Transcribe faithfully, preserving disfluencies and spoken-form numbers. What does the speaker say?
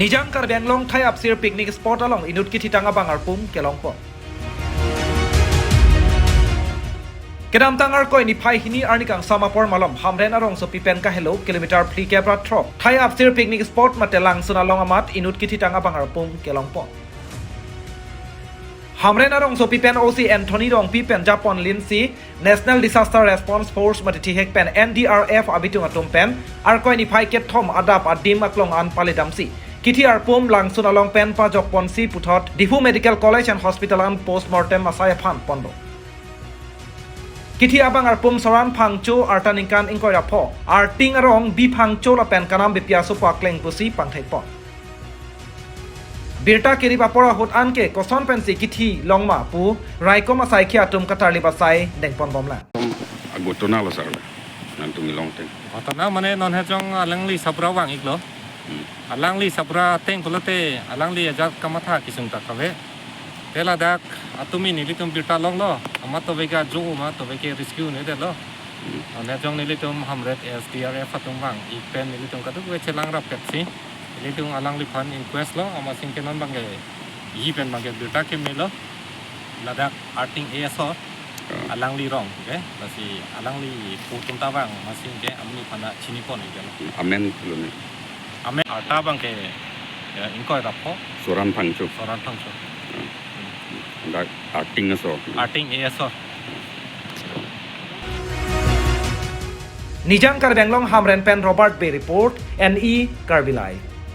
Nijang Karbi Anglong Thai Apsir picnic spot along inut kithitang abang arpum kelongpon. Kedamtang Arkoi niphai hini arni kangsam apor malom Hamren arongsopi pen kahelo kilometer phlikep ra throk Thai Apsir picnic spot mate Langsun along amat inut kithitang abang arpum kelongpon. Hamren arongsopi pen O C Anthony Rongpi pen japon linsi National Disaster Response Force mate thihek pen N D R F abitung atum pen Arkoi niphai kethom adap adim aklong an palidamsi kithi arpum Langsun along pen pajokponsi puthot Diphu Medical College and Hospital an postmortem asai aphan ponlo. Kithi abang arpum Soran Phangcho, arta ningkan ingkoi ra pho, arting arong B Phangcho lapen kanam bepia asopo akleng pusi pangthekpon. Birta kerip apor ahut anke koson pensi kithi longma pu raikom asaikhi atum katarlip asai dengponbomlang. Agotona lo sar la. Nantum ilong ten. Ghotona mane non hejong alangli sabra vang-iklo. Hmm. Alangli sabra ateng pulote alangli ajat kamatha kesung ta kave. Te ladak atum ini nelitum birta longlo. Amat to vega jo ma to vega rescue ne detlo. Hmm. Non hejong nelitum Hamren S D R F atum vang-ik pen nelitum kadokave chelang rapetsi nelitum alangliphan inquest lo, amatsi ke non bangke yi pen bangke birta kemelo. Ladak arting A S O, ah, alangli rong, okay? Lasi alangli pu atum ta vang, amatsi ke amonit aphan chinipon-ik detlo. Amen pulo ne. Amen arta bangke, ya, ingkoi ra pho. Soran Phangcho. Soran Phangcho. Ah. Dak arting A S O. Arting A S O. Nijang Karbi Anglong Hamren pen Robert Bey report, N E Karbi Live.